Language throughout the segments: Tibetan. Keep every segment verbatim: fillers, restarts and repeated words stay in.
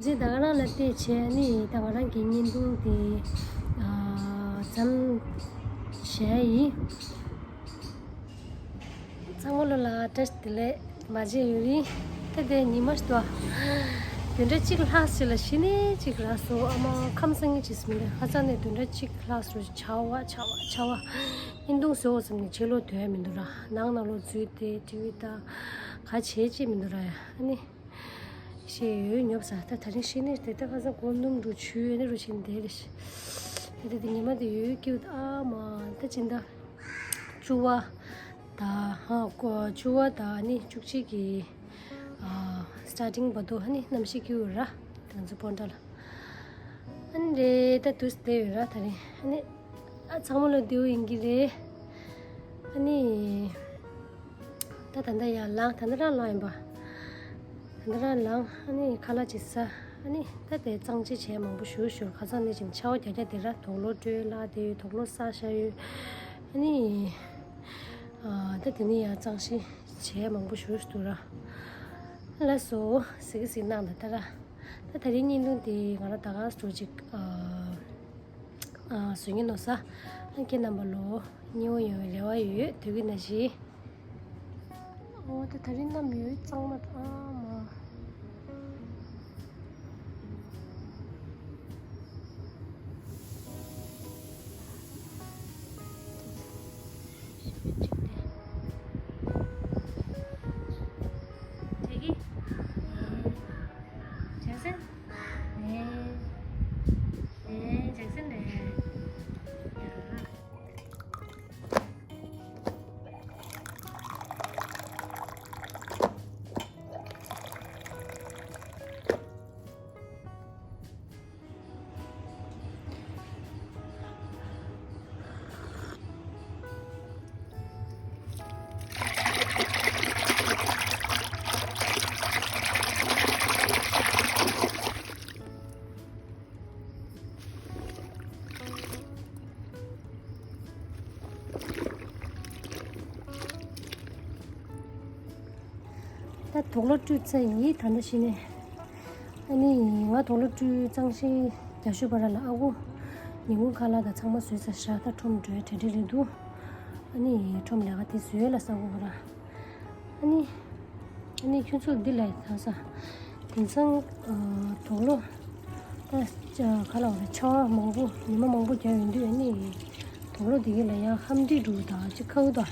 འཛིན་ད་ག་རང་ལ་བལྟས་བྱས་ནི་ད་ག་རང་གི་བརྙན་ཐུང་དེ་ཨ་མཚམས་བཞག་ཡིན། ཚང་མ་ལོ་ལ་བཀྲ་ཤིས་བདེ་ལེགས། མ་མཇལ་ཡུན་རིང་། ད་ལྟའི་ཉི་མ་ཞིག་ཏུ་བདུན་ཕྲག་གཅིག་ལྷག་ཞིག་ལ་གཞི་ནས་གཅིག་རག་སོང་། ཨ་མ་ཁམས་སང་ངེ་ཅིས་མི་འདུག་ཁ་སང་ནས་བདུན་ཕྲག་གཅིག་ལྷག་སོང་། ཆར་པ་ཆར་པ་ཆར་པ། བརྙན་ཐུང་བཟོ་བསམ་ནས་ཕྱི་ལོགས་སྡོད་ཡ་མི་འདུག་ར། ནང་ནང་ལོགས་འཛུལ་ཏེ་ཊི་ཝི་ལྟ་ག་བྱེད་ཅེས་མི་འདུག་ར། ཡ་ཨ་ནི། ཞེས་འོད་ཉོབ་ས། ད་ད་རིང་ཤི་ནས་དེ་ལྟ་ཁ་སང་སྒོ་སྣུམ་རུ་ཆུ་ཡོད་ནི་རུ་ཕྱིན་བསྡད་རེད། དེ་ལྟ་དེ་ཉི་མ་དེ་ཡོད་སྐྱིད་ཨ་མ་ད་ཅི་འདྲ། བཅུ་པ་ད་ཧ་ཀོ་བཅུ་པ་ད་ནི་བཅུ་གཅིག་གི་ཨ་སི་ཊར་ཊིང་བར་དུ་ཧ་ནི་གནམ་གཤིས་སྐྱིད་ཡོད་ར། ང་ཚོ་སྤོན་ཊ་ལ་ཨ་ནི་རེད་ད་དུས་བསྡད་ཡོད་ར། ད་རིང་ཨ་ནི། ཨ་ཚང་མ་ལོ་བདེ་པོ་ཡིན་གྱི་རེད། ཨ་ནི། ད་ད་ལྟ་ཡར་ལངས། ད་ལྟ་རང་ལངས་ཡིན་པ། ད་ལྟ་རང་ལངས། ཨ་ནི་ཁ་ལག་ཅིག་ཟ། ཨ་ནི་ད་དེ་གཙང་བཅད་བྱས་མང་པོ་ཞུ་ཞུ། ཁ་སང་ནས་ཅིག་ཆར་པ་རྒྱག་རྒྱག་དེ་ར་དུག་ལོག་སྤྲོད་ལ་དེ་དུག་ལོག་ས་ཤ་ཡོད། ཨ་ནི། ཨ་ད་དེ་ནི་ཡར་གཙང་བཤེར་བྱས་མང་པོ་ཞུ་ཞུ་འདུག་ར། ལགས་སོ། གཟིགས་གཟིགས་གནང་དང་ད་ར། ད་ད་རིང་བརྙན་ཐུང་དེ་ང་རང་ད་ག་སུ་ཅིག་ཨ། ཨ་བཟོ་མཁན་ནོ་ས། ཨ་ཁྱེད་རྣམ་པ་ལོ་སྙིང་བོ་ཡོང་བའི་རེ་བ་ཡོད། དུས་ཀྱི་ན་བཞི། འོ་ད་ད་རིང་གནམ་ཡོད་གཙང་མ་ཨ་མ། ཇེག་སན། ཇེག་སན་ལེ། ད་དུག་ལོག་བཀྲུས་ཚར་ཡིན། ད་ནི་ཤི་ནས། ཨ་ནི་ང་དུག་ལོག་བཀྲུས་གཙང་བཤེར་རྒྱག་ཤོས་པ་ར་ལ་ཨ་ཁུ། ཉིན་གུང་ཁ་ལག་དང་ཚང་མ་བཟོས་ཚར་ཤག་ད་ཁྲོམ་འགྲོའི་གྲ་སྒྲིག་རེད་འདུག་ཨ་ནི་ཁྲོམ་ལས་ཀ་དེ་བཟོས་ལ་ས་ཁུ་པ་ར། ཨ་ནི། ཨ་ནི་ཁྱོད་ཚོ་འདི་ལ་ད་ས། དེང་སང་ཨ་དུག་ལོག་ད་ཅ་ག་ལ་བ་ཆར་པ་མང་པོ་ཉི་མ་མང་པོ་རྒྱག་ཡོང་དུས་ཨ་ནི། དུག་ལོག་འདི་ག་ལ་ཡང་ཧམ་འདྲི་འགྲོ་དང་ཅི་ཁ་འུ་དང་།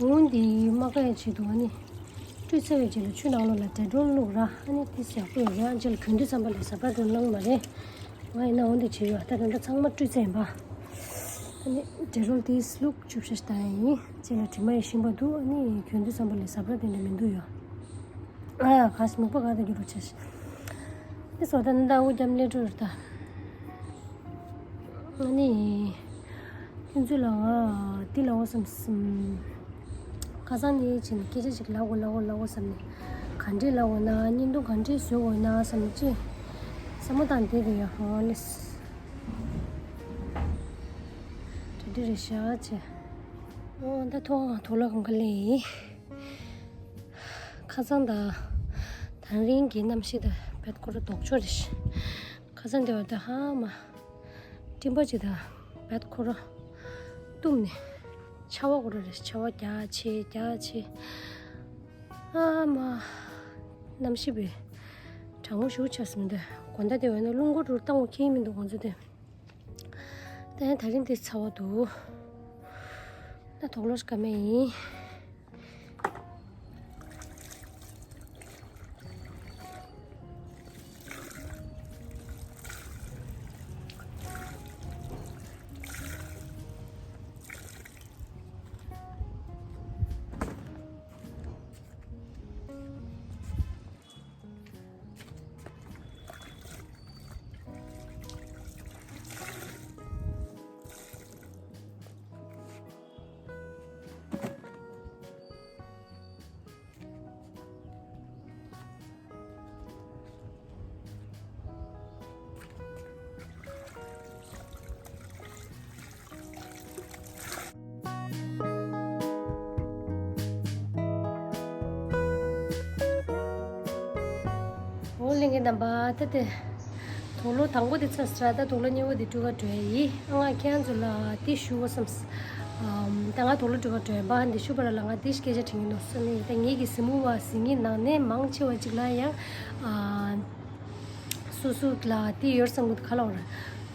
འོན་ཏེ་མ་ཀ་ཡ་ཆེད་དུ་ཨ་ནི། བཀྲུས་ཚར་བའི་རྗེས་ལ་ཆུ་ནང་ལོགས་ལ་ཌེ་ཊོལ་བླུགས་ར། ཨ་ནི་དེ་ཡག་པོ་ཡོད་རེད། ཨ་ཅེ་ལ་གྱོན་དུས་ཙམ་པ་ལ་ཟ་བྲ་དུ་བླངས་མ་རེད། ང་ཡིན་ན་འོན་ཏེ་བྱེད་ཡོད། ད་ད་ལྟ་ཚང་མ་བཀྲུས་ཚར་ཡིན་པ། ཨ་ནི་ཌེ་ཊོལ་དེ་བླུགས་ཆུ་བཤལ་ཞིག་བཏང་ཡིན། ཅེ་ལ་དྲི་མ་ཡི་ཞིམ་པ་འདུག་ཨ་ནི་གྱོན་དུས་ཙམ་པ་ལ་ཟ་བྲ་དེ་འདྲ་མི་འདུག་ཡོད། ཨ་ཡ་ཁ་སི་མིག་པ་ག་ད་རྒྱུ་རུ་ཆེ་ཤི། དེ་སོ་ད་ནི་ད་འུ་རྒྱབ་ལས་འགྲོ་ར་ད། ཨ་ནི། ཁྱོད་ཚོ་ལ་ང་འདི་ལབ་དགོས་བསམ་སོང་། ཁ་སང་ནས་བྱས་ནས་སྐད་ཆ་ཞིག་ལབ་དགོས་ལབ་དགོས་ལབ་དགོས་བསམ་ནས། ག་འདྲས་ལབ་དགོས་ན་བརྙན་ཐུང་ག་འདྲས་བཟོ་དགོས་ན་བསམ་ནས་ཅི། བསམ་བློ་བཏང་བསྡད་དེ་ཡོད་ཧོ་ལེས། གྲ་སྒྲིག་རེ་བཞག་བྱས། ཨོ་ད་ཐོག་ཐོག་ལ་གང་ག་ལས་ཡིན། ཁ་སང་དང་དང་རིང་གི་གནམ་གཤིས་དང་བེད་ཁོ་ར་ལྡོག་ཕྱོགས་རེད། ཁ་སང་དེ་བར་དུ་ཧ་མ། སྤྲིན་པ་ཅིག་དང་བད་ཁོ་ར་གཏུམ་ནས་ཆར་པ་ཁོ་ར་རེད། ཆར་པ་རྒྱག་ཆེ་རྒྱག་ཆེ། ཨ་མ། གནམ་གཤིས་པའི་གྲང་མོ་ཞུ་ཆགས་སོང་འདི། དགོང་དག་དེ་བས་ན་རླུང་འཁོར་རུ་བཏང་བ་ཁྱེད་མི་འདུག་ང་ཚོ་དེ། ད་ཡང་ད་རིང་དེ་ཚ་བ་འདུག་ད་དོག་ལོ་ཞིག་ག་མེད་ཡིན། ངའི་རྣམ་པ་ད་དེ། དུག་ལོག་དང་པོ་དེ་ཚར་སོང་། ད་དུག་ལོག་གཉིས་པ་དེ་སྤྲོད་ག་འགྲོ་ཡི། ཨ་ང་ཁྱེད་རང་ཚོ་ལ་དེ་ཞུ་དགོས་བསམས། ཨམ། ད་ང་དུག་ལོག་སྤྲོད་ག་འགྲོ་ཡི་པ། འདི་ཞུ་བ་ར་ལ་ང་དེ་སྐད་ཆ་དྲི་གི་འདུག་བསམ་ནས། ད་ངེད་ཀྱི་གཟིགས་མོ་བ་གཟིགས་མཁན་ནང་ནས་མང་ཆེ་བ་ཅིག་ལ་ཡང་། ཨ། སོ་སོ་ལ་དེ་ཡོད་བསམ་གི་འདུག། ག་ལབ་ར།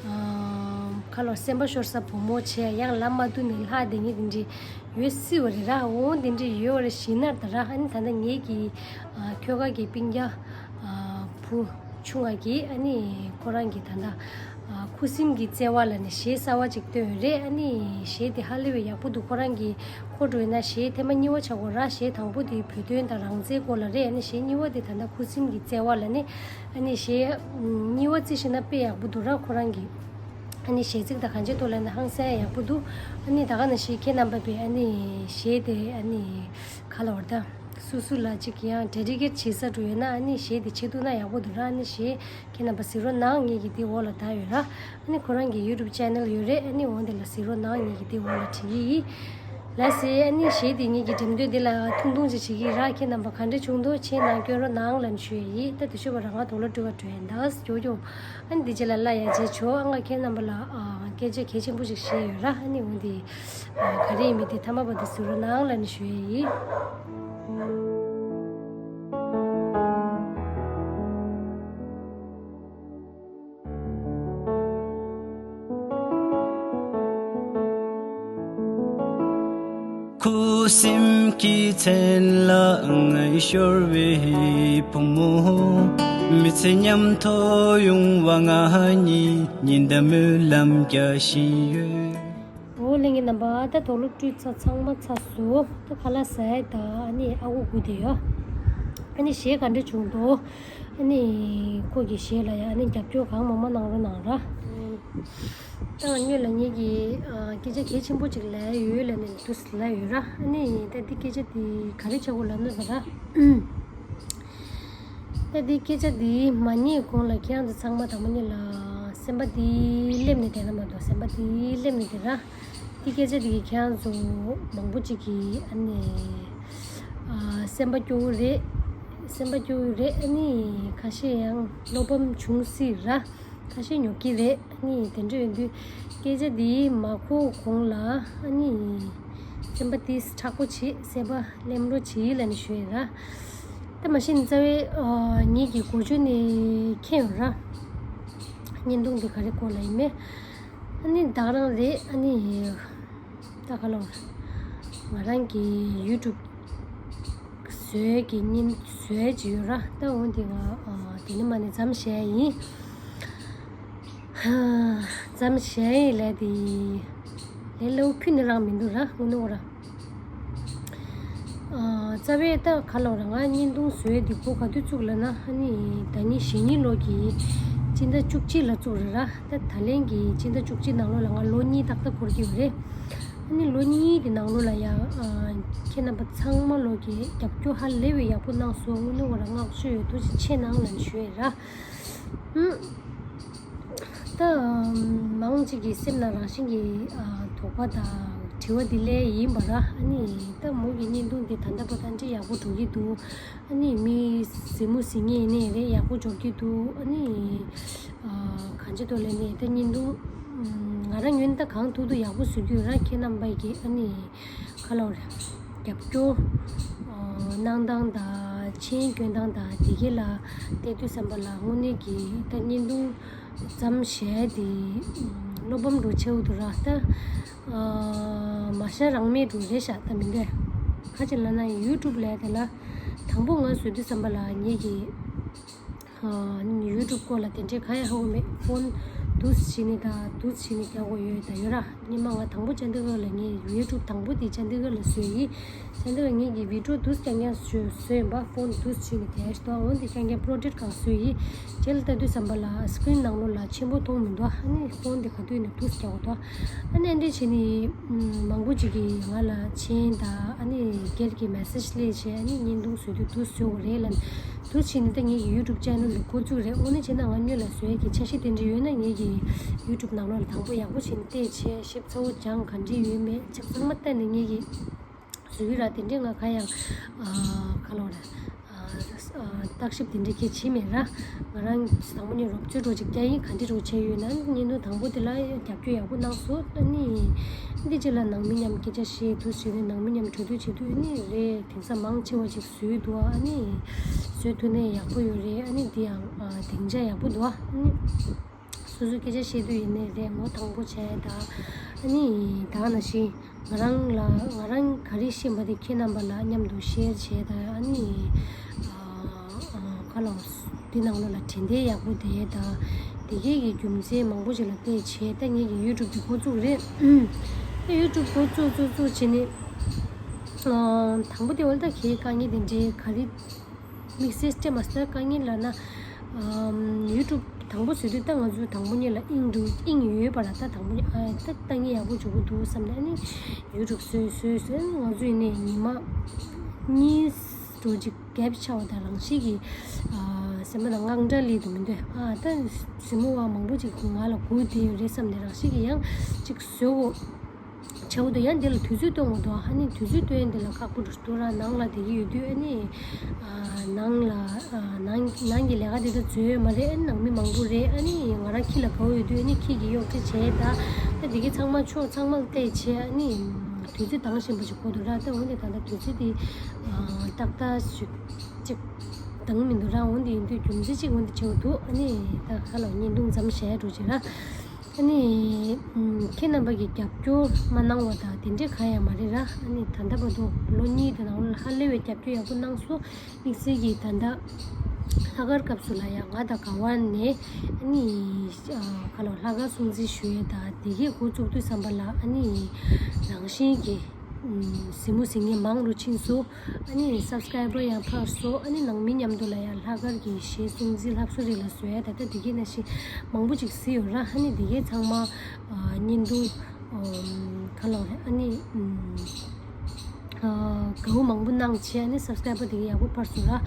ཨམ། ག་ལབ་ར། སེམས་པ་ཤོར་ས་བུ་མོ་བྱས། ཡང་ལམ་མ་བསྡུ་ནས་ལྷག་བསྡད་མཁན་དེ་འདྲ་ཡོད་སྲིད་པ་རེད་ར། འོ་དེ་འདྲ་ཡོད་པ་རེད། ཤེས་ན་ད་ར། ཨ་ནི་ད་ལྟ་ངེད་ཀྱི། ཨ། ཁྱོ་ག་གི་སྤུན་ཀྱག། ཨ། བུ་ཆུང་བ་གིས་ཨ་ནི་ཁོ་རང་གི་ད་ལྟ། ཨ། ཁུ་སིམ་གྱི་བརྩེ་བ་ལབ་ནས་གཞས་གསར་པ་ཅིག་བཏོན་ཡོད་རེད། ཨ་ནི་གཞས་དེ་ཧ་ལས་པའི་ཡག་པོ་འདུག། ཁོ་རང་གིས་གོ་འགྲོ་ཡིན་ན་གཞས་ཐེངས་མ་གཉིས་པ་ཆགས་ཀྱི་ཡོད་ར། གཞས་དང་པོ་དེ་བོད་དོན་དང་རང་བཙན་སྐོར་ལ་རེད། ཨ་ནི་གཞས་གཉིས་པ་དེ་ད་ལྟ་ཁུ་སིམ་གྱི་བརྩེ་བ་ལབ་ནས། ཨ་ནི་གཞས་གཉིས་པ་བརྩིས་ཤིག་ན་དཔེ་ཡག་པོ་འདུག་ར། ཁོ་རང་གིས། ཨ་ནི་གཞས་ཚིག་དང་གང་ཅིའི་ཐོག་ལ་ནི་ཧང་སང་ཡག་པོ་འདུག། ཨ་ནི་ད་ག་ནང་བཞིན་ཁྱེད་རྣམ་པ་པས་ཨ་ནི་གཞས་དེ་ཨ་ནི་ག་ལབ་ར། ད་སོ་སོ་ལ་ཅིག་ཡང་ཌེ་ཌི་ཀེཊ་བྱེད་ས་འགྲོ་ཡོད་ན། ཨ་ནི་གཞས་དེ་བྱེད་ཐུབ་ན་ཡག་པོ་འདུག་ར། ཨ་ནི་གཞས་ཁྱེད་རྣམ་པ་གཟིགས་རོགས་གནང་། ངེད་ཀྱི་དེ་འོག་ལ་ད་ཡོད་ར། ཨ་ནི་ཁོ་རང་གི་ཡུ་ཊུབ་ཅེ་ནལ་ཡོད་རེད། ཨ་ནི་འོ་དེ་ལ་གཟིགས་རོགས་གནང་། ངེད་ཀྱི་དེ་འོག་ལ་བྲིས་ཡི། ལགས་སེ། ཨ་ནི་གཞས་དེ་ངེད་ཀྱི་འགྲེམས་སྟོན་འདི་ལ་ཐུང་ཐུང་ཅིག་བྱེད་ཀྱི་ར། ཁྱེད་རྣམ་པ་ག་འདྲ་བྱུང་འདུག། མཆན་ནང་སྐྱོན་རོགས་གནང་ལབ་ནས་ཞུ་ཡི། ད་དེ་ཞུ་བ་ར་ང་དུག་ལོག་སྤྲོད་ག་འགྲོ་ཡིན། ད་སྐྱོ་སྐྱོ། ཨ་ནི་འདི་རྗེས་ལ་སླར་ཡང་མཇལ་ཆོག། ཨ་ང་ཁྱེད་རྣམ་པ་ལ། ཨ། སྐད་ཆ་གལ་ཆེན་པོ་ཞིག་བཤད་ཡོད་ར། ཨ་ནི་འོ་འདི། ཨ། ག་རེ་ཡིན་མིན་དེ་མཐའ་མ་བར་དུ་གཟིགས་རོགས་གནང་ལབ་ནས་ཞུ་ཡི། ཁུ་སིམ་གྱི་མཚན་ལ་ངའི་ཤོར་བའི་བུ་མོ། མི་ཚེ་མཉམ་དུ་ཡོང་བ་ང་གཉིས། ཉི་ཟླ་སྨོན་ལམ་རྒྱག་བཞིན་ཡོད། འོ་ལྷན་རྒྱས་རྣམ་པ། ད་དུག་ལོག་སྤྲོད་ཚར། ཚང་མ་ཚར་སོང་། ད་ཁ་ལག་ཟ་ཡ་དང་། ཨ་ནི་ཨ་ཁུ་སྒུག་བསྡད་ཡོད། ཨ་ནི་གཞས་ག་འདྲ་བྱུང་འདུག། ཨ་ནི་ཁོ་གི་གཞས་ལ་ཡང་ཨ་ནི་རྒྱབ་སྐྱོར་གང་མང་མང་གནང་རོགས་གནང་ར། ད་ང་གཉིས་ལ་ངེད་ཀྱིས། ཨ། སྐད་ཆ་གལ་ཆེན་པོ་ཅིག་ལབ་ཡོད་ལབ་ནས་འདུག་ལབ་ཡོད་ར། ཨ་ནི་ད་འདི་སྐད་ཆ་འདི་ག་རེ་བྱ་དགོས་ལབ་ན་ད་ར། ད་འདི་སྐད་ཆ་འདི་མ་ཉན་གོང་ལ་ཁྱེད་རང་ཚོ་ཚང་མ་དང་པོ་ཉིད་ལ་སེམས་པ་འདི་སླེབས་ནས་བསྡད་ན་མ་གཏོགས། སེམས་པ་འདི་སླེབས་ནས་བསྡད་ར། འདི་སྐད་ཆ་འདི་གིས་ཁྱེད་རང་ཚོ་མང་པོ་ཅིག་གིས་ཨ་ནི། ཨ། སེམས་པ་སྐྱོ་བོ་རེད། སེམས་པ་སྐྱོ་བོ་རེད། ཨ་ནི་ཁ་ཤས་ཡང་བློ་ཕམ་བྱུང་སྲིད་ར། ཁ་ཤས་ཉོབ་ཀྱི་རེད། ཨ་ནི་དེ་འདྲ་ཡོད་དུས་སྐད་ཆ་འདི་མ་གོ་གོང་ལ་ཨ་ནི་སེམས་པ་ཏིས་དྲག་པོ་བྱེད། སེམས་པ་སླེམ་རོགས་བྱེད་ལབ་ནས་ཞུ་ཡིན་ར། ད་མ་གཞི་ནས་རྩ་བའི། ཨ། ངེད་ཀྱི་གོ་ཆོད་ནས་མཁྱེན་ཡོད་ར། བརྙན་ཐུང་འདི་ག་རེ་སྐོར་ལ་ཡིན་མིན། ཨ་ནི་ད་ག་རང་རེད། ཨ་ནི་ད་ག་ལོ། ང་རང་གི་ཡུ་ཊུབ་བཟོས་ཀྱི་ཉིན་བཟོས་ཀྱི་ཡོད་ར། ད་འོན་ཏེ་ང་། ཨ། དེ་ནི་མ་ནི་མཚམས་བཞག་ཡིན། མཚམས་བཞག་ཡིན་ལབ་དེ། ལས་སླ་པོ་ཁྱོན་ནས་རང་མི་འདུག་ར། དངོས་གནས་ར། ཨ། རྩ་བའི་ད་ག་ལབ་ར། ང་བརྙན་ཐུང་བཟོས་དེ་གོ་ག་དུས་བཙུགས་ལབ་ན། ཨ་ནི་ཟླ་ཉིན་གཞེས་ནིང་ལོ་གི་སྤྱི་ཟླ་བཅུ་གཅིག་ལ་བཙུགས་རེད་ར། ད་ད་ལན་གྱི་སྤྱི་ཟླ་བཅུ་གཅིག་ནང་ལོགས་ལ་ང་ལོ་གཉིས་ཏག་ཏག་འཁོར་གྱི་ཡོད་རེད། ཨ་ནི་ལོ་གཉིས་དེ་ནང་ལོགས་ལ་ཡང་། ཨ། ཁྱེད་རྣམ་པ་ཚང་མ་ལོ་གི་རྒྱབ་སྐྱོར་ཧ་ལས་པའི་ཡག་པོ་གནང་སོང་། དངོས་གནས་ར་བསྔགས་བརྗོད་ཡོད། ཐུགས་རྗེ་ཆེ་གནང་ལབ་ནས་ཞུ་ཡིན་ར། ཨུམ། ད་མང་ཆེ་གི་སེམས་ནང་རང་བཞིན་གྱི། ཨ། དོགས་པ་དང་དྲི་བ་འདི་སླེབས་ཡིན་པ་ར། ཨ་ནི་ད་མོ་གི་བརྙན་ཐུང་འདི་ད་ལྟ་བར་དུ་འདྲ་ཡག་པོ་འགྲོ་གི་འདུག། ཨ་ནི་མི་གཟིགས་མོ་གཟིགས་མཁན་ཡིན་ནའི་རེད། ཡག་པོ་འབྱོར་གྱི་འདུག། ཨ་ནི། ཨ། གང་ཅི་ཐོག་ལས་ནས་ད་བརྙན་ཐུང་། ཨུམ། ང་རང་ངོས་ནས་ད་གང་ཐུབ་ཐུབ་ཡག་པོ་བཟོ་གི་ཡོད་ར། ཁྱེད་རྣམ་པ་གི་ཨ་ནི། ག་ལབ་རེད། རྒྱབ་སྐྱོར། ཨ། གནང་སྟངས་དང་། མཆན་སྐྱོན་སྟངས་དང་། དེ་གའི་ལ་བལྟས་དུས་ཙམ་པ་ལ་དངོས་གནས་ཀྱི་ད་བརྙན་ཐུང་མཚམས་བཞག་དེ་བློ་ཕམ་འདྲ་ཆེ་བོ་འདུག་ར། ད། ཨ། མ་བཞག་རང་མེད་འདྲ་རེད་ཤག། ད་མི་འདོད། ག་ཅི་ལབ་ན་ཡུ་ཊུབ་ལབ་དེ་ལ་དང་པོ་ང་བཟོ་དུས་ཙམ་པ་ལ་ངེད་ཀྱི། ཨ། ཡུ་ཊུབ་སྐོར་ལ་དེ་འདྲའི་གང་ཡང་ཧ་གོ་མེད། ཕོན་འདུག་སེ་བྱས་ནས་ད་འདུག་སེ་བྱས་ནས་རྒྱག་དགོས་ཡོད་ད་ཡོད་ར། སྔོན་མ་ང་དང་པོ་ཅན་ཌི་གྷར་ལ་ངས་ཡུ་ཊུབ་དང་པོ་དེ་ཅན་ཌི་གྷར་ལ་བཟོས་ཡིན། ཅན་ཌི་གྷར་ངེད་ཀྱི་བི་ཌི་ཡོ་འདུག་སེ་རྐྱང་རྐྱང་བཟོས་བཟོས་ཡིན་པ། ཕོན་འདུག་སེ་བྱས་ནས་རྒྱག་ཞིག་འདུག། འོན་ཏེ་རྐྱང་རྐྱང་པོ་རོ་ཊེཊ་གང་བཟོས་ཡིན། རྗེས་ལ་ལྟ་དུས་ཙམ་པ་ལ་སི་ཀི་རིན་ནང་ལོགས་ལ་ཆེན་པོ་མཐོང་མི་འདུག། ཨ་ནི་ཕོན་དེ་ག་དུས་ནས་འདུག་སེ་རྒྱག་དགོས་འདུག། ཨ་ནི་ཨ་འདྲས་བྱས་ནས་མང་པོ་ཅིག་གིས་ང་ལ་མཆན་དང་། ཨ་ནི་སྒེར་གྱི་མེ་སེ་ཇི་སླེབས་བྱས། ཨ་ནི་བརྙན་ཐུང་བཟོ་དུས་འདུག་སེ་བཟོ་དགོས་རེད་ལབ། འདུག་སེ་བྱས་ནས་ད་ངེད་ཀྱི་ཡུ་ཊུབ་ཅེ་ནལ་ལ་འགོ་བཙུགས་རེད། དངོས་གནས་བྱས་ན་ང་སྔོན་ལ་བཟོ་ཡས་ཀྱི་འཆར་གཞི་དེ་འདྲ་ཡོད་ན་ངེད་ཀྱི་ཡུ་ཊུབ་ནང་ལོགས་ལ་དང་པོ་ཡག་པོ་བྱས་ནས་བལྟས་བྱས། ཞིབ་ཚགས་པོ་སྦྱངས། ག་འདྲས་ཡོད་མེད་ཆ་ཚང་མ་བལྟས་ནས་ངེད་ཀྱི་བཟོ་གི་ར། དེ་འདྲས་ང་ག་ཡང་། ཨ། ག་ལབ་ར། ཨ། བརྟག་ཞིབ་དེ་འདྲ་གལ་ཆེ་མེད་ར། ང་རང་དང་པོ་ནས་རོབ་ཚོད་འགྲོ་ཅིག་རྒྱག་ཡིན། ག་འདྲ་རོ་བྱས་ཡོད་ན་བརྙན་ཐུང་དང་པོ་དེ་ལ་རྒྱབ་སྐྱོར་ཡག་པོ་གནང་སོང་། ཨ་ནི་འདི་རྗེས་ལ་ནང་མི་མཉམ་སྐད་ཆ་བཤད་དུས་ཟེར་ནས་ནང་མི་མཉམ་གྲོས་བསྡུར་བྱེད་དུས་ཨ་ནི་རེད། དེང་སང་མང་ཆེ་བ་ཅིག་བཟོས་འདུག་ཨ་ནི་བཟོས་ཐུབ་ན་ཡག་པོ་ཡོད་རེད། ཨ་ནི་འདི་ཡང་སྡིངས་ཆ་ཡག་པོ་འདུག་ཨ་ནི་སོ་སོའི་སྐད་ཆ་བཤད་དུས་ཡིན་ནའི་རེད། ངོ་དང་པོ་བྱས་ད་ཨ་ནི་ད་ནང་བཞིན། ང་རང་ལ་ང་རང་ག་རེ་ཤེས་པ་དེ་ཁྱེད་རྣམ་པ་ལ་མཉམ་དུ་ཤེར་བྱས་དང་། ཨ་ནི་ཨ་ཨ་ཁ་ལོ་འདི་ནང་ལོགས་ལ་དྲན་རྟེན་ཡག་པོ་དེ་དང་དེ་གས་ཀྱི་རྒྱུ་མཚན་མང་པོ་ཞིག་ལ་བལྟས་བྱས། ད་ངེད་ཀྱི་ཡུ་ཊུབ་དེ་འགོ་བཙུགས་རེད། ད་ཡུ་ཊུབ་འགོ་བཙུགས་བཙུགས་བཙུགས་བྱས་ནས་ཨ་དང་པོ་དེ་བ་ལ་ད་གས་དཀའ་ངལ་དེ་འདྲའི་ག་རེ། དམིགས་བསལ་སྤྲད་མ་སོང་། དཀའ་ངལ་ལབ་ན། ཨམ་ཡུ་ཊུབ་དང་པོ་བཟོས་དུས་ད་ང་ཚོ་དང་པོ་ཉིད་ལ་དབྱིངས་འདུག་དབྱིངས་ཡོད་པ་ལ་ད་དང་པོ་ཉིད་ཨ་ད་ལྟ་ངས་ཡག་པོ་འཇོག་གི་འདུག་བསམ་ནས་ཨ་ནི་ཡུ་ཊུབ་བཟོས་བཟོས་བཟོས། ང་ཚོ་ཡིན་ནའི་ཉི་མ་གཉིས་འགྲོ་ཅིག་གེབ་ཆགས་པ་དང་རང་བཞིན་གྱིས་ཨ་སེམས་པ་དང་དངངས་སྐྲག་སླེབས་འདུག་མི་འདུག་ཨ་ད་གཟིགས་མོ་བ་མང་པོ་ཅིག་ང་ལ་སྒུག་བསྡད་ཡོད་རེད་བསམ་ནས་རང་བཞིན་གྱིས་ཡང་ཅིག་བཟོས་གོ། བྱའུ་དང་ཡང་འདི་ལ་དུས་ཚོད་སྟོན་དགོས་འདུག་ཨ་ནི་དུས་ཚོད་སྟོན་འདི་ལ་ཁག་པོ་འདུག་ཨ་ནང་ལ་བསྡད་ཀྱི་ཡོད་དུས་ཨ་ནི་ཨ་ནང་ལ་ཨ་ནང་ནང་གི་ལས་ཀ་དེ་ཚོ་བཟོས་ཡོད་མ་རེད། ཨ་ནི་ནང་མི་མང་པོ་རེད། ཨ་ནི་ང་རང་ཁྱི་ལ་དགའ་བོ་ཡོད་དུས་ཨ་ནི་ཁྱི་གི་གཡོག་རྩིས་བྱས། ད་ད་འདི་གི་ཚང་མ་ཕྱོགས་ཚང་མ་ལ་བལྟས་བྱས་ཨ་ནི་དུས་ཚོད་འདང་བཞིན་པ་ཞིག་དགོས་འདུག་ར། ད་འོན་ཏེ་ད་ལྟ་དུས་ཚོད་དེ་ཨ་ཏག་ཏག་ཞིག་ཅིག་འདང་མི་འདུག་ར། འོན་ཏེ་ཡིན་དུས་རྒྱུ་མཚན་གཅིག་འོན་ཏེ་བྱེད་དགོས་འདུག་ཨ་ནི་ད་ཁ་ལོ་བརྙན་ཐུང་མཚམས་བཞག་འགྲོ་བྱེད་ར། ཨ་ནི། ཨམ། ཁྱེད་རྣམ་པ་གིས་རྒྱབ་སྐྱོར་མ་གནང་བ་དང་དེ་འདྲའི་གང་ཡང་མ་རེད་ར། ཨ་ནི་ད་ལྟ་བར་དུ་ལོ་གཉིས་དེ་ནང་ལ་ཧ་ལས་པའི་རྒྱབ་སྐྱོར་ཡག་པོ་གནང་སོང་། དམིགས་བསལ་གྱིས་ད་ལྟ་ལྷག་དཀར་སྐབས་སུ་ལ་ཡང་ང་དང་ག་བ་ནས་ཨ་ནི་ཨ་ཁ་ལོ་ལྷག་དཀར་སྲུང་བརྩི་ཞུ་ཡས་དང་དེ་གས་འགོ་བཙུགས་དུས་ཙམ་པ་ལ་ཨ་ནི་རང་བཞིན་གྱིས་ཨམ། གཟིགས་མོ་གཟིགས་མཁན་མང་རུ་ཕྱིན་སོང་། ཨ་ནི་སབ་སི་ཀ་རའི་བར་ཡང་འཕར་སོང་། ཨ་ནི་ནང་མི་མཉམ་དུ་ལ་ཡང་ལྷག་དཀར་གྱི་གཞས་སྲུང་བརྩི་ལྷ་བཟོ་རེ་ལ་བཟོ་ཡ་ད་ལྟ་འདི་གའི་ནང་བཞིན་མང་པོ་ཅིག་གཟིགས་ཡོད་ར། ཨ་ནི་འདི་གའི་ཚང་མ་ཨ་བརྙན་ཐུང་ཨམ། ག་ལབ་རེད། ཨ་ནི་ཨམ། ཨ་དགའ་བོ་མང་པོ་གནང་བྱས་ཨ་ནི་སབ་སི་ཀ་རའི་བར་དེ་གའི་ཡག་པོ་འཕར་སོང་ར།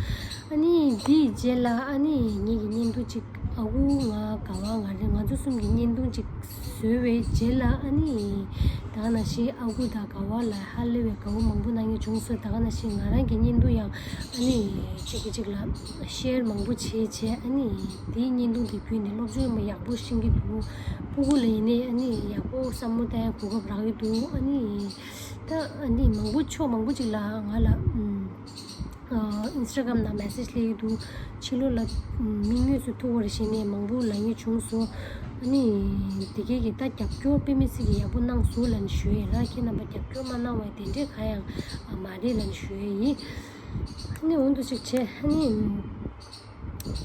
ཨ་ནི་དེའི་རྗེས་ལ་ཨ་ནི་ངེད་ཀྱི་བརྙན་ཐུང་ཅིག་ཨ་ཁུ་ང་ག་བ་ང་རེད། ང་ཚོ་གསུམ་གྱི་བརྙན་ཐུང་ཅིག་བཟོས་པའི་རྗེས་ལ་ཨ་ནི་ད་ག་ནང་བཞིན་ཨ་ཁུ་དང་ག་བ་ལ་ཧ་ལས་པའི་དགའ་བོ་མང་པོ་གནང་མཁན་བྱུང་སོང་། ད་ག་ནང་བཞིན་ང་རང་གི་བརྙན་ཐུང་ཡང་ཨ་ནི་གཅིག་གིས་གཅིག་ལ་ཤེར་མང་པོ་བྱས་བྱས་ཨ་ནི་དེའི་བརྙན་ཐུང་དེ་བརྒྱུད་ནས་སློབ་སྦྱོང་ཡག་པོ་ཤེས་ཀྱི་འདུག་ཕྲུ་གུ་ལ་ཡིན་ནའི་ཨ་ནི་ཡག་པོ་བསམ་བློ་བཏང་ཡ་གོ་སྐབས་རག་གི་འདུག་ཨ་ནི་ད་ཨ་ནི་མང་པོ་ཕྱོགས་མང་པོ་ཅིག་ལ་ང་ལ་ཨམ། ཨིན་སི་ཊ་གྷ་རམ་ནང་མེ་སེཇ་སླེབས་ཀྱི་འདུག་ཕྱི་ལོགས་ལ་མི་དངོས་སུ་ཐུག་པ་རེད་བྱས་ནས་མང་པོ་ལབ་མཁན་བྱུང་སོང་། ཨ་ནི་དེ་གས་ཀྱི་ད་རྒྱབ་སྐྱོར་དཔེ་མི་སྲིད་ཀྱི་ཡག་པོ་གནང་སོང་ལབ་ནས་ཞུ་ཡས་ར། ཁྱེད་རྣམ་པ་རྒྱབ་སྐྱོར་མ་གནང་བ་དེ་འདྲས་གང་ཡང་མ་རེད་ལབ་ནས་ཞུ་ཡས་ཡིན། ཨ་ནི་འོན་ཏེ་ཅིག་བྱས་ཨ་ནི་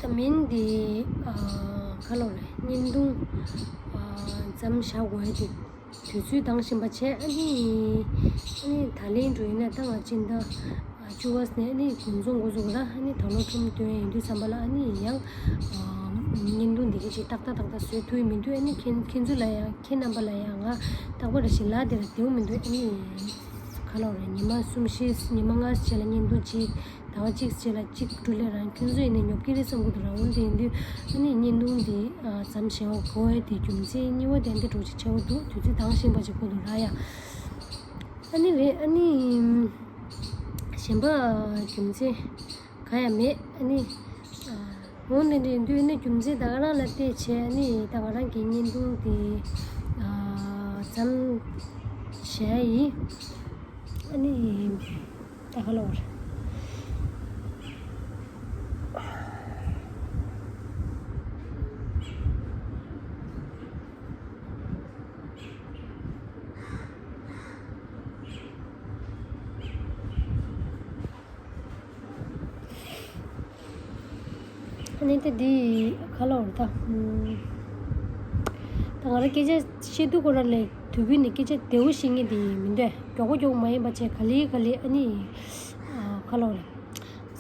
ད་མིན་དེ་ག་ལབ་རེད། བརྙན་ཐུང་མཚམས་བཞག་དགོས་ཡས་དེ། དུས་ཚོད་འདང་བཞིན་པ་བྱས། ཨ་ནི་ཨ་ནི་ད་ལན་འགྲོ་ཡིན་ན་ད་ང་སྤྱི་ཟླ་བཅུ་པ་ནས་ཨ་ནི་དགུན་ཚོང་འགོ་འཛུགས་ར། ཨ་ནི་ད་ལོ་ཁྲོམ་སྟོན་ཡིན་དུས་ཙམ་པ་ལ་ཨ་ནི་ཡང་བརྙན་ཐུང་འདི་ག་ཅིག་ཏག་ཏག་ཏག་ཏག་བཟོ་ཐུབ་ཡི་མི་འདུག་ཨ་ནི་ཁྱེད་ཁྱེད་ཚོ་ལ་ཡང་ཁྱེད་རྣམ་པ་ལ་ཡང་ང་རྟག་པར་ཞིག་ལ་དེ་ལ་བདེ་བོ་མི་འདུག་ཨ་ནི་ག་ལབ་རེད། ཉི་མ་གསུམ་བཞི་ཉི་མ་ལྔ་ཞིག་ལ་བརྙན་ཐུང་གཅིག་ཟླ་བ་གཅིག་རྗེས་ལ་གཅིག་འགྲོ་ལས་རང་ཁྱོད་ཚོ་ཡིན་ན་ཉོབ་ཀྱི་རེད་བསམ་གྱི་འདུག་ར། འོན་ཏེ་ཡིན་དུས་ཨ་ནི་བརྙན་ཐུང་འདི་མཚམས་བཞག་དགོས་ཡས་དེ་རྒྱུ་མཚན་གཉིས་པ་དེ་འདི་འགྲོ་ཅིག་ཆེ་བོ་འདུག་དུས་ཚོད་འདང་བཞིན་པ་ཅིག་དགོས་འདུག་ར་ཡ། ཨ་ནི་རེད། ཨ་ནི་གཞན་པ་རྒྱུ་མཚན་གང་ཡང་མེད། ཨ་ནི་འོན་ཏེ་འདི་ཡིན་དུས་ཨ་ནི་རྒྱུ་མཚན་ད་ག་རང་ལ་བལྟས་བྱས་ཨ་ནི་ད་ག་རང་གི་བརྙན་ཐུང་དེ་མཚམས་བཞག་ཡིན། ཨ་ནི། ད་ག་ལབ་དགོས་རེད། ཨ་ནི་ད་འདི་ག་ལབ་དགོས་རེད་ད། ཨམ། ད་ང་རང་སྐད་ཆ་བཤད་དུས་ཁོ་རང་ལས་དུས་རྒྱུན་ནས་སྐད་ཆ་བདེ་བོ་བཤད་མཁན་དེ་མི་འདུག་མགྱོགས་པོ་མགྱོགས་པོ་མ་ཡིན་པ་བྱས་ག་ལེ་ག་ལེ་ཨ་ནི། ཨ། ག་ལབ་དགོས་རེད།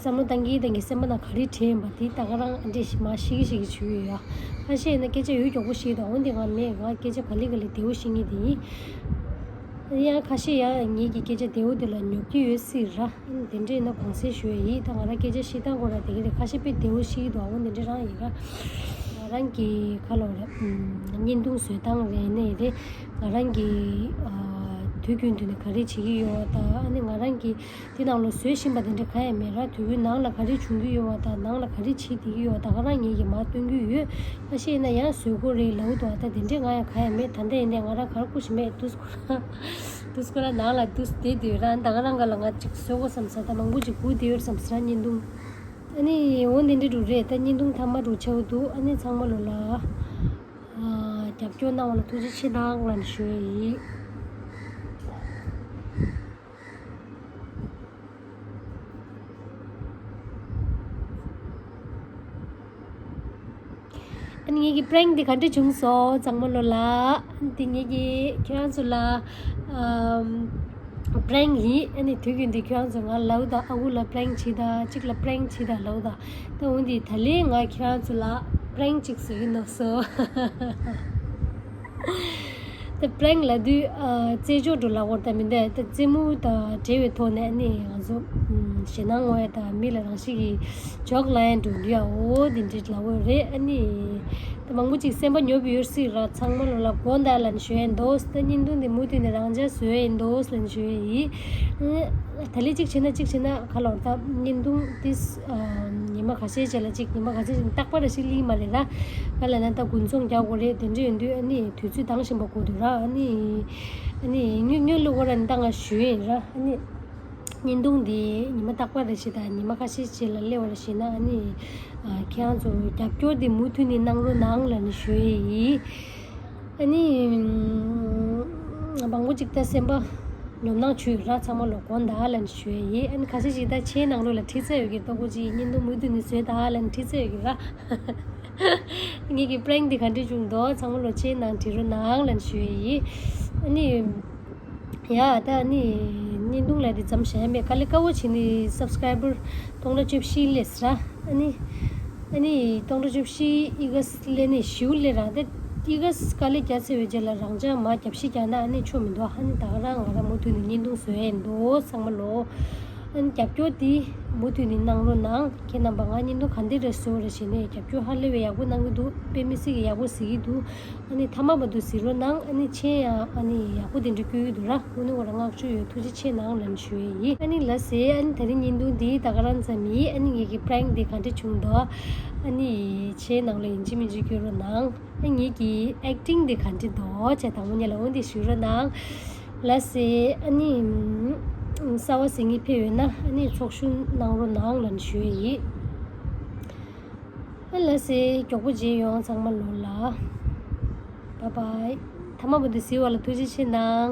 བསམ་བློ་བཏང་གིན་བཏང་གིན་སེམས་པ་ནང་ག་རེ་དྲན་པ་དེ་ད་ག་རང་ཨ་འདྲས་ཞིག་མར་བཤད་ཀྱི་བཤད་ཀྱི་བྱུང་ཡོད་ཡ། ཁ་ཤས་ཡིན་ན་སྐད་ཆ་ཡང་མགྱོགས་པོ་བཤད་འདུག་འོན་ཏེ་ང་མེད། ང་སྐད་ཆ་ག་ལེ་ག་ལེ་བདེ་བོ་བཤད་མཁན་དེ་ཡིན། ཡང་ཁ་ཤས་ཡང་ངེད་ཀྱི་སྐད་ཆ་བདེ་བོ་དེ་ལ་ཉོབ་ཀྱི་ཡོད་སྲིད་ར། དེ་འདྲས་ཡིན་ན་དགོངས་སེལ་ཞུ་ཡ་ཡིན། ད་ང་རང་སྐད་ཆ་བཤད་སྟངས་སྐོར་ལ་དེ་ག་རེད། ཁ་ཤས་དཔེ་བདེ་བོ་བཤད་ཀྱི་འདུག་འོན་ཏེ་འདྲས་རང་ཡིན་ར། ང་རང་གི་ག་ལབ་དགོས་རེད། ཨམ། བརྙན་ཐུང་བཟོ་སྟངས་རེད་ནའི་རེད། ང་རང་གི་ཨ། དུས་རྒྱུན་དུ་ནས་ག་རེ་བྱེད་ཀྱི་ཡོད་པ་དང་། ཨ་ནི་ང་རང་གིས་དེ་ནང་ལ་བཟོས་བཞིན་པ་དེ་འདྲ་གང་ཡང་མེད་ར། དུས་རྒྱུན་ནང་ལ་ག་རེ་བྱུང་གི་ཡོད་པ་དང་། ནང་ལ་ག་རེ་བྱེད་བསྡད་ཀྱི་ཡོད་པ་ད་ག་རང་ངེད་ཀྱིས་མར་སྟོན་གྱི་ཡོད། ཨ་ཤེས་ན་ཡང་བཟོས་དགོས་རེད་ལབ་འདུག་ཨ་ད་དེ་འདྲས་ང་ཡང་གང་ཡང་མེད། ད་ལྟ་ཡིན་ནའི་ང་རང་ག་རེ་སྒུག་བཞིན་མེད། དུས་སྐོར་དུས་སྐོར་ལ་ནང་ལ་དུས་བསྡད་དུས་ར། ད་ག་རང་ག་ལ་ང་ཅིག་བཟོ་དགོས་བསམ་ས། ད་མང་པོ་ཅིག་སྒུག་བསྡད་ཡོད་བསམ་ས་ར། བརྙན་ཐུང་ཨ་ནི་འོ་འདི་འདྲས་འགྲོ་རེད། ད་བརྙན་ཐུང་མཐའ་མ་འགྲོ་ཆེ་བོ་འདུག་ཨ་ནི་ཚང་མ་ལོ་ལ་ཨ་རྒྱབ་སྐྱོར་གནང་བ་ལ་ཐུགས་རྗེ་ཆེ་གནང་ལབ་ནས་ཞུ་ཡ་ཡིན། ཨ་ནི་ངེད་ཀྱི་པྲེང་དེ་ག་འདྲ་བྱུང་སོང་ཚང་མ་ལོ་ལ། ཨ་ནི་དེ་ངེད་ཀྱི་ཁྱེད་རང་ཚོ་ལ་ཨམ་པྲེང་ཡིན། ཨ་ནི་དུས་རྒྱུན་དུ་ཁྱེད་རང་ཚོ་ང་ལབ་དང་། ཨ་ཁུ་ལ་པྲེང་བྱེད་དང་། གཅིག་ལ་པྲེང་བྱེད་དང་ལབ་དང་། ད་འོ་འདི་ད་ལན་ང་ཁྱེད་རང་ཚོ་ལ་པྲེང་གཅིག་བཟོ་གི་ནོག་སོ། ད་པྲེང་ལབ་དུས་ཨ་རྩེད་འཇོ་འགྲོ་ལབ་དགོས་རེད་ད། མི་འདུག་ད་རྩེད་མོ་དང་འབྲེལ་བའི་ཐོག་ནས་ཨ་ནི་ང་ཚོ་ཨམ་ཞེད་སྣང་ངོ་ཡ་དང་། མི་ལ་རང་ཤི་གི་ཇོག་ལབ་ཡ་འགྲོ་འདུག་ཡ། འོ་འདི་འདྲས་ལབ་དགོས་རེད། ཨ་ནི་ད་མང་པོ་ཅིག་སེམས་པ་ཉོབ་ཡོད་སྲིད་ར། ཚང་མ་ལོ་ལ་དགོངས་དག་ལབ་ནས་ཞུ་ཡ་ཡིན་འདུག་ད་བརྙན་ཐུང་འདི་མུ་མཐུད་ནས་རང་འཇགས་བཟོ་ཡ་ཡིན་འདུག་ལབ་ནས་ཞུ་ཡ་ཡིན། ཨ་ད་ལན་གཅིག་བྱས་ན་གཅིག་བྱས་ན་ག་ལབ་དགོས་རེད། ད་བརྙན་ཐུང་འདི་ཨ་ཉི་མ་ཁ་ཤས་རྗེས་ལ་ཅིག་ཉི་མ་ཁ་ཤས་རྗེས་རྟག་པར་ཞིག་སླེབས་མ་རེད་ར། ག་ལབ་ན་ད་དགུན་ཚོང་རྒྱག་དགོས་རེད། དེ་འདྲ་ཡིན་དུས་ཨ་ནི་དུས་ཚོད་འདང་བཞིན་པ་དགོས་འདུག་ར། ཨ་ནི་ཨ་ནི་སྔོན་སྔོན་ལ་ཁོ་རང་ནི་ད་ང་ཞུས་ཡིན་ར། ཨ་ནི་བརྙན་ཐུང་འདི་ཉི་མ་རྟག་པར་རེ་ཞིག་དང་ཉི་མ་ཁ་ཤས་ཤིག་ལ་སླེབས་པ་རེ་ཞིག་ན། ཨ་ནི་ཨ་ཁྱེད་རང་ཚོ་རྒྱབ་སྐྱོར་འདི་མུ་མཐུད་ནས་གནང་རོགས་གནང་ལབ་ནས་ཞུ་ཡས་ཡིན། ཨ་ནི་མང་པོ་ཅིག་ད་སེམས་པ་ཉོབ་སྣང་བྱུང་ཡོད་ར། ཚང་མ་ལོ་དགོངས་དག་ལབ་ནས་ཞུ་ཡས་ཡིན། ཨ་ནི་ཁ་ཤས་ཤིག་ད་མཆན་ནང་ལོགས་ལ་བྲིས་ཚར་ཡོད་ཀྱི། ལྟོ་གོ་ཅིག་བརྙན་ཐུང་མུ་མཐུད་ནས་བཟོས་དང་ལབ་ནས་བྲིས་ཚར་ཡོད་ཀྱི་ར། ངེད་ཀྱི་པྲེང་འདི་ག་འདྲས་བྱུང་འདུག་ཚང་མ་ལོ་མཆན་ནང་བྲིས་རོགས་གནང་ལབ་ནས་ཞུ་ཡས་ཡིན། ཨ་ནི། ཡ་ད་ནི་བརྙན་ཐུང་ལ་དེ་ཙམ་བྱས་མེད། དཀའ་ལས་ཁག་པོ་བྱས་ནས་སབ་སི་ཀ་རའི་བར་སྟོང་ཕྲག་བཅུ་བཞི་སླེབས་ར། ཨ་ནི་ཨ་ནི་སྟོང་ཕྲག་བཅུ་བཞི་ཨི་ག་སླེབས་ནས་ཞིའུ་སླེབས་ར། ད་ཨི་ག་དཀའ་ལས་རྒྱག་ཚར་བའི་རྗེས་ལ་རང་འཇགས་མར་རྒྱབ་བཤིག་རྒྱག་ན་ཨ་ནི་ཆོ་མི་འདུག་ཨ་ནི་ད་ག་རང་ང་རང་མུ་མཐུད་ནས་བརྙན་ཐུང་བཟོ་ཡས་འདུག་ཚང་མ་ལོ། ཨ་ནི་རྒྱབ་སྐྱོར་དེ་མུ་མཐུད་ནས་གནང་རོགས་གནང་། ཁྱེད་རྣམ་པ་ང་བརྙན་ཐུང་ག་འདྲ་རེ་བཟོ་རེ་བྱས་ནས་རྒྱབ་སྐྱོར་ཧ་ལས་པའི་ཡག་པོ་གནང་གི་འདུག་དཔེ་མི་སྲིད་ཀྱི་ཡག་པོ་གཟིགས་ཀྱི་འདུག་ཨ་ནི་མཐའ་མ་བར་དུ་གཟིགས་རོགས་གནང་། ཨ་ནི་མཆན་ཡང་ཨ་ནི་ཡག་པོ་དེ་འདྲ་བཀོད་ཀྱི་འདུག་ར། དངོས་གནས་ཁོ་རང་བསྔགས་བརྗོད་ཡོད། ཐུགས་རྗེ་ཆེ་གནང་ལབ་ནས་ཞུ་ཡས་ཡིན། ཨ་ནི་ལགས་སེ། ཨ་ནི་ད་རིང་བརྙན་ཐུང་འདི་ད་ག་རང་ཙམ་ཡིན། ཨ་ནི་ངེད་ཀྱི་པྲེང་འདི་ག་འདྲ་བྱུང་འདུག་ཨ་ནི་མཆན་ནང་ལ་ཡིན་གཅིག་མིན་གཅིག་བཀོད་རོགས་གནང་། ཨ་ངེད་ཀྱི་ཨེག་ཊིང་འདི་ག་འདྲ་འདུག་ཅེས་དང་པོ་ཉིད་ལ་འོ་འདི་ཞུ་རོགས་གནང་། ལགས་སེ། ཨ་ནི་གསར་བ་གཟིགས་མཁན་ཕེབས་ཡོད་ན་ཨ་ནི་ཚོགས་ཞུགས་གནང་རོགས་གནང་ལབ་ནས་ཞུ་ཡས་ཡིན། ཨ་ལགས་སེ། མགྱོགས་པོ་མཇལ་ཡོང་ཚང་མ་ལོ་ལ། བཱའི་བཱའི། མཐའ་མ་བར་དུ་གཟིགས་པ་ལ་ཐུགས་རྗེ་ཆེ་གནང་།